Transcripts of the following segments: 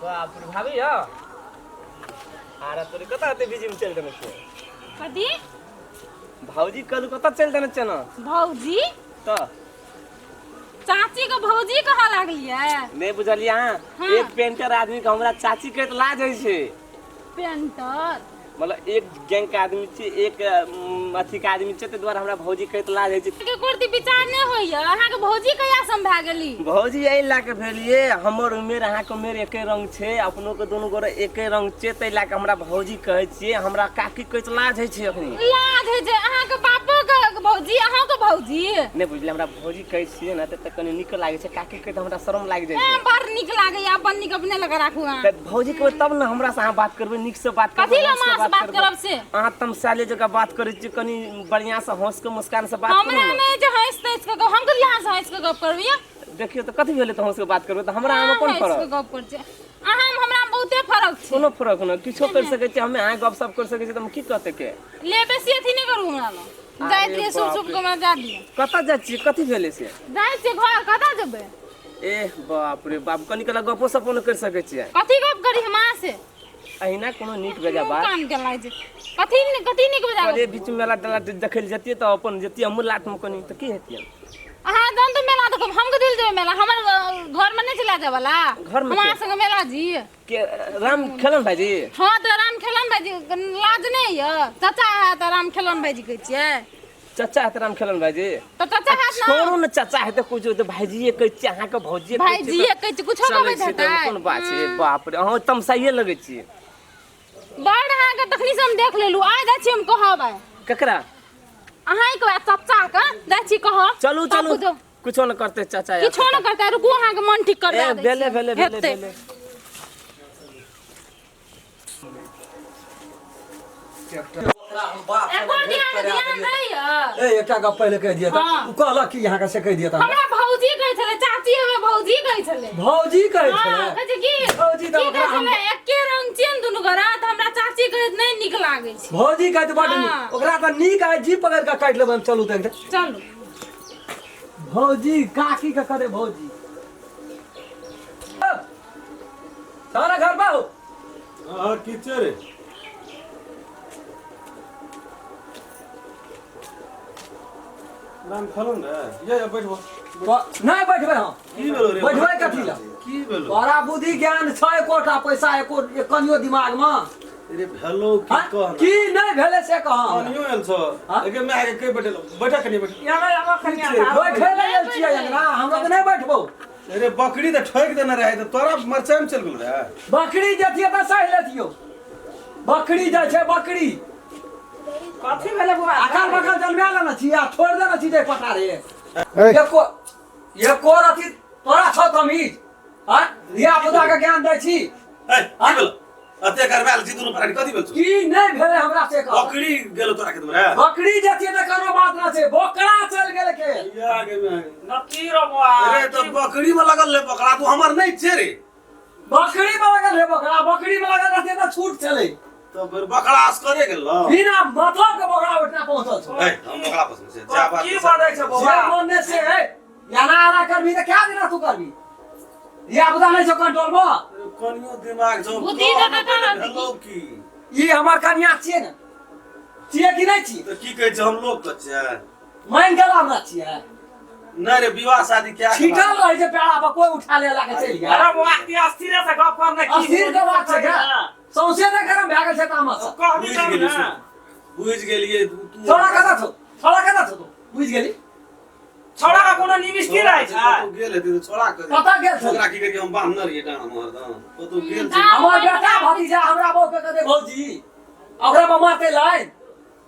बाप रे भाभी यौ, आरा तोरी कतऽ एते बिजी में चलि देने छियै? कथी? भौजी कल कतऽ चलि देने छियै ने? भौजी? तऽ चाची के भौजी कहा लागलियै? नहि बुझलियै अहाँ? हाँ। एक पेंटर आदमी के हमरा चाची कहैत लाज होइ छै। पेंटर? मतलब एक गैंग के आदमी छी, एक अथी के आदमी छै, ताहि दुआरे हमरा भौजी कहैत लाज होइ छै। के कुर्ती विचार नहि होइया, अहाँके भौजी कहिया सम भए गेली? भौजी एहि लए के भेलियै, हमर उमेर अहाँके उमेर एके रंग छै, अपनो के दुनू गोरे एके रंग छै, ताहि लए के हमरा भौजी कहै छियै, हमरा काकी कहैत लाज होइ छै अखनी। लाज होइ छै अहाँके बापो के भौजी, अहाँके भौजी? नहि बुझलियै, हमरा भौजी कहै छियै ने तऽ कनि नीक लागै छै, काकी कहै तऽ हमरा शरम लागि जाइ ए, छै। बड़ नीक लागैया, अपन नीक अपने लग राखू अहाँ। तऽ भौजी कहबै तब ने हमरा से अहाँ बात करबै, नीक से बात करबै, कथी लए हँस के माँ से बात करबै। करब से? अहाँ तमसाले जकाँ बात करै छियै, कनि बढ़िआँ से हँस के मुस्कान से बात करू हमरा ने। नहि जे हँसि तैस के गप, हम कथी अहाँ से हँसि के गप करबै यौ? देखियौ तऽ कथी भेलै तऽ हँस के बात करबै तऽ हमरा अहाँमे कोन हँसि के फरक? गप करै छियै, अहाँ मे हमरा मे बहुते फरक छै। कोनो फरक नहि, किछो करि सकै छियै, हमे अहाँ गप सप करि सकै छियै तऽ हम की कहतै के? ले बेसी अथी नहि करू हमरा लग। जाइत अरे रहियै सुप बाप सुप रे। के हमरा जा दिअ। कतऽ जाइ छियै, कथी भेलै से? जाइ छियै घर, कतऽ जेबै? एह बाप रे बाप, कनि कला गपो सपो नहि करि सकै छियै? कथी गप करी हम अहाँ से? अहिना कोनो नीक बेजा मुँह बात। कान के लागि छै। कथी ने कथी नीक बेजा? कहलियै बीच में मेला तेला देखै लए जतियै तऽ अपन जतियै हमहूँ लाटमे कनि तऽ की हेतियै? अहाँ जहन तऽ मेला देखब, हम कथी लए जेबै मेला? हमर घरमे नहि चला जाय वाला। घरमे हम अहाँ के? संगे मेला जी। के राम खेलन भाईजी? हाँ तऽ राम खेलन भाईजी लाज नहि यऽ? चाचा है तऽ राम खेलन भाईजी कहै छियै। चाचा हेतै राम खेलन भाईजी? तऽ चाचा हैत ने। छोड़ू ने, चाचा हेतै कुछो तऽ भाईजीए कहै छियै अहाँके, भौजीए कहै छियै। भाईजीए कहै छियै, कुछो चलै कहबै छी तऽ हेतै। कोन बात छै? बाप रे, अहाँ तमसाइए लगै छियै। बड़ अहाँके तखनी से हम देख लेलू, आइ जाइ छी हम कहब आइ। ककरा? अहाँके वएह चाचा के जाइ छी कहब। चलू तब चलू। बुझो। कुछो न करते चाचा यार। किछो न करते, रुकू अहाँके मन ठीक करबा ए दै भेले छी। भेले भेले हेतै। भेले। एको ध्यान ध्यान दैया। ए, एकटा गप पहिले कहि दिअ तऽ। हाँ। ओ कहलक कि अहाँके से कहि दिअ तऽ। हमरा भौजी कहै छलै, चाची हमरा भौजी कहै छलै। भौजी कहै हाँ, छलै? कहै छै की भौजी तऽ की ओकरा कहै हम छलै, एके रंग छियै ने दुनू गोरा तऽ हमरा चाची कहैत नहि नीक लागै छै। भौजी कहै तऽ बड्ड हाँ। नीक, ओकरा तऽ नीक आइ जी पकड़ि कऽ काटि लेबै हम। चलू तऽ एकटा चलू। भौजी काकी के करे भौजी सारा घर पर हो। हाँ, की छै रे? नाम खेलौं ने ये, ये बैठबो। नहीं बैठबे हम। की भेलो रे? बैठबै कथी लए? की भेलो? तोरा बुद्धि ज्ञान छै एकोटा पैसा एको एक कनियो दिमाग में? अरे भेलो की? हाँ? कह की नहीं भेले से कह हमरा। कनियो आयल छौ? हाँ? एके माय के के बैठेलो? बैठा कनी, बैठ। बैठे ले गेल छियै अंगना, हम लोग नहीं बैठबो। अरे बकरी तऽ ठोकि देने रहै तऽ तोरा मरचाइ मे चलि गेल रहे। बकरी जतियै तऽ सहि लेतियौ, बकरी जाइ छै बकरी। कथी भेलै बौआ? अकल बकल जन्मा लेने छी आ छोड़ि देने छी जे पठारे। एको एको रति तोरा छौ तमीज? आँ, धिया पुता के ज्ञान दै छी? ए, की भेलो? अते गरमायल छी दुनू प्राणी, कथी भेल छौ? की नहीं भेलै हमरा से कह। बकरी गेलो तोरा खेत मे रे? बकरी जतियै तऽ कोनो बात ना छै, बोकरा चलि गेल खेत। या गे माय। न की रो बौआ? अरे तऽ बकरी मे लगल रहे बकरा, तू हमर नहि छे रे। बकरी में लगल है बकरा, बकरी में लगल रहते तऽ छूट छलै। तऽ फिर बकरा असगरे गेल न? बिना मतलब के बकरा ओहिठिना पहुँचल छौ। ए, हम बकरा पसंद छै जा बात। की बाजै छै जे बौआ? मन ने से है, याना आना करबी तऽ क्या दिना तू करबी? धिया पुता नहि छौ कंट्रोल में? कनियो दिमाग छौ? बुद्धि दऽ दऽ तोरा। भेलो की? ई हमर कनिया छियै ने? छियै कि नहि छियै? तऽ की कहै छै, हम लोग के छियै? मानि गेल हमरा छियै? नहि रे, विवाह शादी क्या छीटल रहै छै पेड़ा पर, कोई उठा ले लाके चलि गेल। अरे बौआ, की अस्थिरे से गप कर ने, की अस्थिर के बात छै क्या? सौंसे ने गरम भए गेल छै तामस से। कहबी बुझि तब गेलियै। ने सुन, बुझि गेलियै तू। छोड़ा कतऽ छौ? छोड़ा कतऽ छौ? तू बुझि गेली? छौड़ा के कोनो निमिस्ती रहै छै? कतौ गेल हेतै तऽ छोड़ा के। कतऽ गेल छलै? ओकरा की करियै, हम बान्हने रहियै डाँड़ मे हरदम, कतौ गेल छै। हमर बेटा भतीजा हमरा बहू के कहतै भौजी, ओकरा पर मारतै लाइन?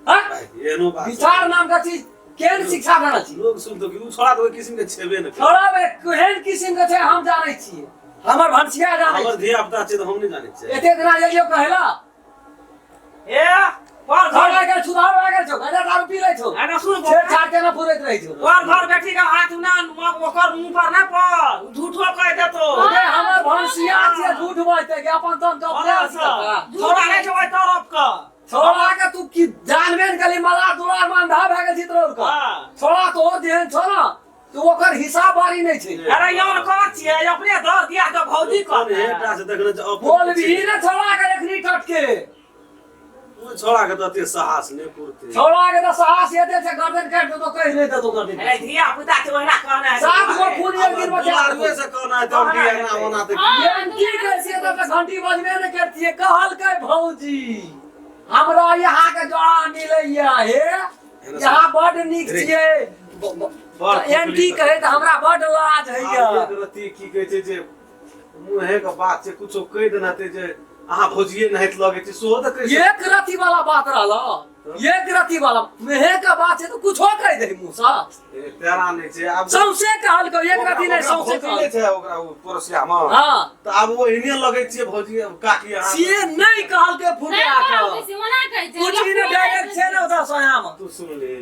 हाँ? एहनो बात? विचार नाम के चीज केहन शिक्षा देने छी? लोग सुनतो कि उ छोड़ा तऽ ओहि किसिम के छेबे ने करे। छोड़ा बे केहन किसिम के छै हम जानै छियै, हमर भनसिया जानै हमर छै। धिया पुता छै तऽ हम नहि जानै छियै। एते दिना एलियो कहला। ए पर घर घर भए गेल, सुधार भए गेल छौ, गांजा दारू पी लै छौ, एना सुन। छेड़छाड़ केना पुरैत रहै छौ। पर घर बेटी के हाथ ना ओकर मुंह पर ना पर झूठो कह देतो। अरे हमर भनसिया छियै, झूठ बजतै कि अपन तन के अपने अथी करता? छोड़ा नहि छै ओहि तरफ के। छोड़ा के तू की जानबे ने कली, मला दुलार मान धा भए गेल छी तोर के। हाँ। छोड़ा तो जेहन छौ ना तऽ ओकर हिसाब बारी नहि छै। अरे यौन कर छियै अपने दर दिया के भौजी कोन कर हेटा से देखने छै अपन बोल भी ने छोड़ा के एखनी टटके। ओ छोड़ा के तऽ एते साहस नहि पुरते। छोड़ा के तऽ साहस एते छै, गर्दन काटि देतो, कहि नहि देतो गर्दन। अरे धिया पुता के ओहिना कहना है। सात गो खून एक दिन में दुलारुए से कहना है तऽ एना ओना तऽ हाँ, की कहै छियै तऽ घंटी बजबे नहि करतियै। कहलकै भौजी हमरा यहाँ के जोड़ा मिलैया हे, यहाँ बड नीक छियै। बड़ एन की कहै तऽ हमरा बड लाज होइया। आब एक रत्ती की कहै छै जे मुँहे के बात छै, कुछो कहि देना ते जे अहाँ भौजिये नहाइत लगै छी, सेहो तऽ कहि एक रति वाला बात रहल, एक रति वाला मेहे के बात छै तऽ कुछो कहि दे मुँह सँ। ए, तेरा नहि छै आब। सौंसे कहलकै एक रति नहि, ओकरा सौंसे भौजी नहि कहलकै। छै ओकरा ओ पड़ोसिया मे। हाँ। तऽ आब ओहिने लगै छियै भौजी काकी अहाँ। से नहि कहलकै नहि फुटिया कहलकै के से, ओना कहै छै। कुछ भी नहि, डायरेक्ट छै ने ओतऽ सोया मे। तू सुन ले।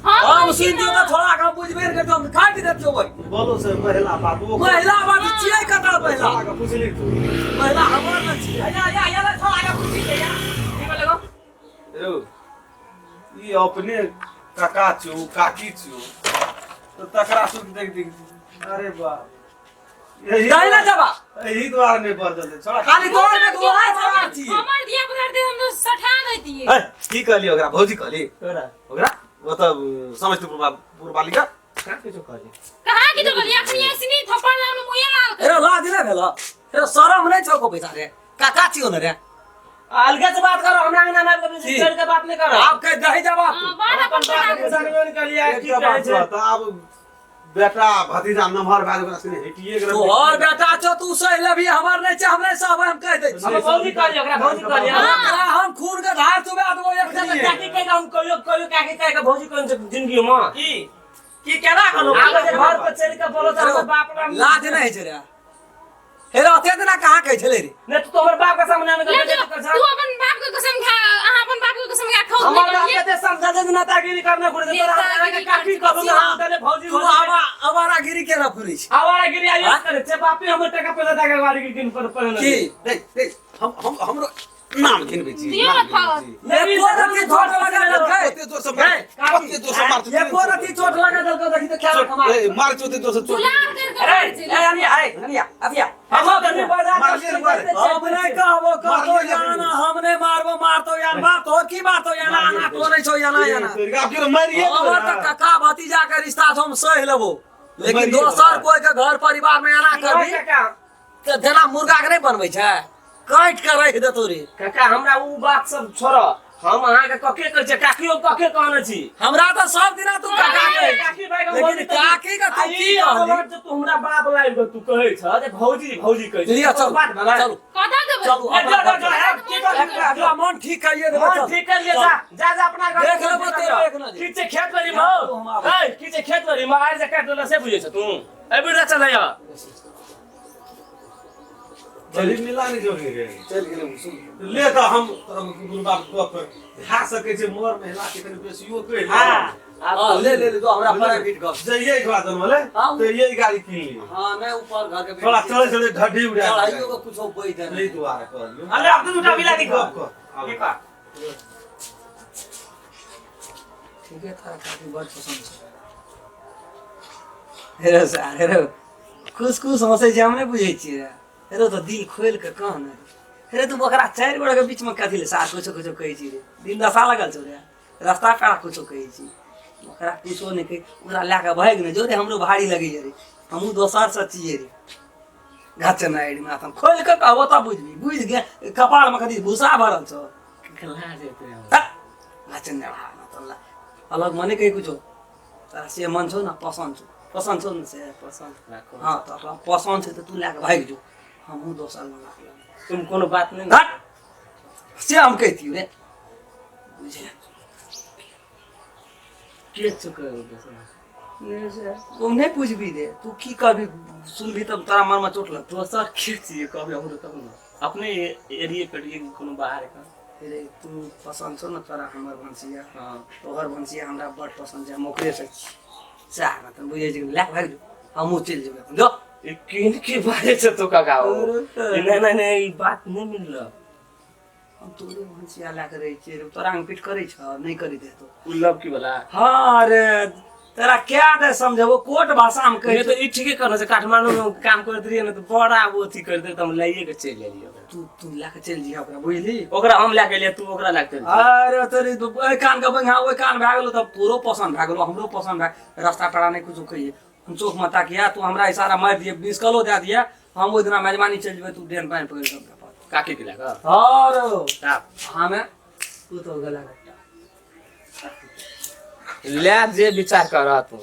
हम सुनि दियौ तऽ छोड़ा के हम बुझबे नहि करतौ, हम काटि देतियौ ओहि। बोलो से महिला बात ओ महिला बात छियै कतऽ महिला? छोड़ा के पुछली तू? महिला हमर नहि छियै। या या या छोड़ा के पूछी के या की बोले गो। यौ, ई अपने काका छौ काकी छौ तऽ तकरा सुन देख देख, अरे बाप, यही दही ना जबा। यही दुआरे नहि बदललै छोड़ा। खाली तोर में दुआर छोड़ा छियै। हमर धिया पुता रहतै, हम तऽ सठा दैतियै। ए, की कहली ओकरा भौजी? कहली ओकरा ओतऽ समस्तीपुर पुरवाली का कहाँ किछो कहली? कहाँ की तो कहलियै? अखनी ऐसनी थप्पड़ मारमे मुँहे लाल कर। रे लाज नहि भेल? रे शरम नहि छौ को पैसा रे? काका छियौ ने रे। अलगे से बात करो, हमरा अंगना में आबि की? के चढ़ के बात नहीं करो। आब कहि दही जवाब हाँ, तू। बात अपन अपन बाप के बना। सामने कहलियै की एकटा कहै बात छै? छौ, तऽ आब बेटा भतीजा नमहर भए गेल, ओकरा संगे हटिए गेल। तोहर बेटा छौ, तू सहि लेबही, हमर नहि छै, हमरे सहबै, हम कहि दै छी। हम भौजी कहलियै, ओकरा भौजी कहलियै। ओकरा हम खून के धार चुबा देबो एक तऽ काकी कहि के हम कहियो कहियो काकी कहि के भौजी कहने छै जिंदगी में? की की केना कहलौ? आब जे घर पर चलि के बोलो तऽ हमर बाप रा लाज नहि होइ छै रे? हे रे, ओते दिना कहाँ कहै छलै रे? नहि तू हमर बाप के सामने में ले जो, तू अपन बाप के कसम खा, अहाँ अपन बाप के कसम खा, खाउ। हमर बाप के समझा दे, नेतागिरी करने घुरे तोरा। अहाँके काकी कहू तऽ हम तने भौजी। तू आवा आवारागिरी केना फुरै छै? आवारागिरी आइयो करे छै बापे, हमर टका पैसा दे के आवारागिरी किन पर पर की देख देख, हम हम हमरो नाम घिनबै छी? दियौ नाम ने खाओ। घिनबै छी। एको रत्ती चोट लगा देलकै। ओते जोर से मार, ओते जोर से मार। एको रत्ती चोट लगा देलकै, देखी तऽ क्या रकम। ए, मार ओते जोर से चोट। दुलार कर के अरे मारै छै। ए अनिया, ए अनिया, अथिया। हम तनी बाजार मारलियै रे, मारे। हम नहि कहबो कहतो मारलियै याना, हम नहि मारबो, मारतो यार, मारतो की मारतो याना, आना तो नहि छौ याना याना। आब केरो मारिए हमर तऽ काका भतीजा के रिश्ता छौ, हम सहि लेबो, लेकिन मारिए दोसर देबो। कोई के घर परिवार में एना करबी काका तऽ जेना मुर्गा के नहि बनबै छै, काटि के राखि देतौ रे। काका, हमरा उ बात सब छोड़, हम अहाँके कके कहै छियै, काकियो कके कहने छी। हमरा तऽ सब दिना तू काका कहै छी। काकी भाई के लेकिन भौजी तऽ- काकी के तू आ की ई कहली? अगर जे तू हमरा बाप लाइब के तू कहै छ जे भौजी भौजी कहै छ, लिअ, चलू, बात भेलै? चलू। कतऽ देबै? चलू। ए, जो, जो, जो, ए, की कर- अपना मन ठीक करिए देबै, मन चल। ठीक कर लिए, जा जा जा अपना घर। देख लेबो तेरो एक नजर। की छै खेत बाड़ी में हौ? ए, की छै खेत बाड़ी में आइ जे काटि देलक से बुझै छ तू? ए बिरजा चलैया। चली मिला नहीं जोगी रे। चलि गेलै सुन। ले तऽ हम गुरु बाप गप भए सकै छै, मोर महिला के कनि बेसियो कहि ले। हाँ। हाँ, ले ले ले दो हमरा प्राइवेट गप। जइये एक बार जनमले हाँ। तो यही गाड़ी किन लिए। हाँ, नहीं ऊपर घर के थोड़ा चले चले ढड्ढी उड़ा चढ़ाइयो के कुछो बैठ नहीं है। दुआरे कहलियो। अरे अब तू दूटा मिला दी। गप कर। की कह? ठीक है, तारा काफी बड़ पसंद छै हेरो सार। हेरो खुश खुश हंसै छै, हम नहि बुझै छियै रे। हेरो तऽ दिल खोलि कऽ कह ने हेरे, तू ओकरा चारि गोटा के बीचमे कथी ले सार कुछो कुछो कहै छी रे? दिन दशा लगल छौ रे, रास्ता पेड़ा कुछो कहै छी ओकरा? कुछो नहि कहै, ओकरा लए कऽ भागि नहि जो रे, हमरो भारी लगैए रे, हमहूँ दोसरसँ छियै रे। घचनाइर माथम खोलि कऽ कहबो तऽ बुझबी, बुझि गेल? कपारमे कथी भूसा भरल छौ? घचनाइर अलग मने कही कुछो तोरा से मन छौ ने, पसन्द छौ, पसन्द छौ ने से? पसन्द। हाँ, तऽ तोरा पसन्द छै तऽ तू लए कऽ भागि जो, हमहूँ दोसर लग राखि तुम कोनो बात नहीं। हट, से हम कहितियौ रे, बुझे के चुके दोसर? तू नहि बुझबी रे, तू की करबी, सुनबी तब तोरा मनमे चोट लगतौ। दोसर के छियै कहबै हमरो तब ने, अपने एरिए पर कोनो बाहर के। रे तू पसन्द छौ ने तोरा हमर भनसिया? हाँ। तोहर भनसिया हमरा बड़ पसन्द छै, हम ओकरे से छी सएह ने, तऽ बुझै छी, लए कऽ भागि जो, हमहूँ चलि जेबै अपन जो। ई किन के बारे छै तो काका? ओ नहीं नहीं नहीं, ई बात नहीं मिलल। हम तोरे भनसिया लए कऽ रहै छियै रे, तोरा अंग पीट करै छौ? नहि करै देतो। उ लव की वाला? हाँ रे। तोरा क्या दे समझेबो कोट भाषा में नहि कहि तऽ ई ठीके कहलहुँ जे काठमाण्डूमे काम करैत रहियै ने तऽ बड़ा ओ अथी करैत रहै तऽ हम लैए के चलि एलियै ओकरा। तू तू लए के चलि जइहे ओकरा बुझली। ओकरा हम लए के एलियै, तू ओकरा लए के चलि जइहे। अरे तोरी तू एहि कान के बंगा ओहि कान भए गेलो तब तोरो पसंद भए गेलो, हमरो पसंद भए, रास्ता पेड़ा नहि कुछो कहिए। हम चौक में ताकिया, तू हमरा इशारा मारि दिए, मिसकलो दए दिए, हम ओहि दिना मेजबानी चलि जेबै, तू डेन पानि पकड़ि कऽ हमरा पास। काकी के लए कऽ? हँ। साफ। हमे तू तो गला गट्टा ले जे विचार कर तू।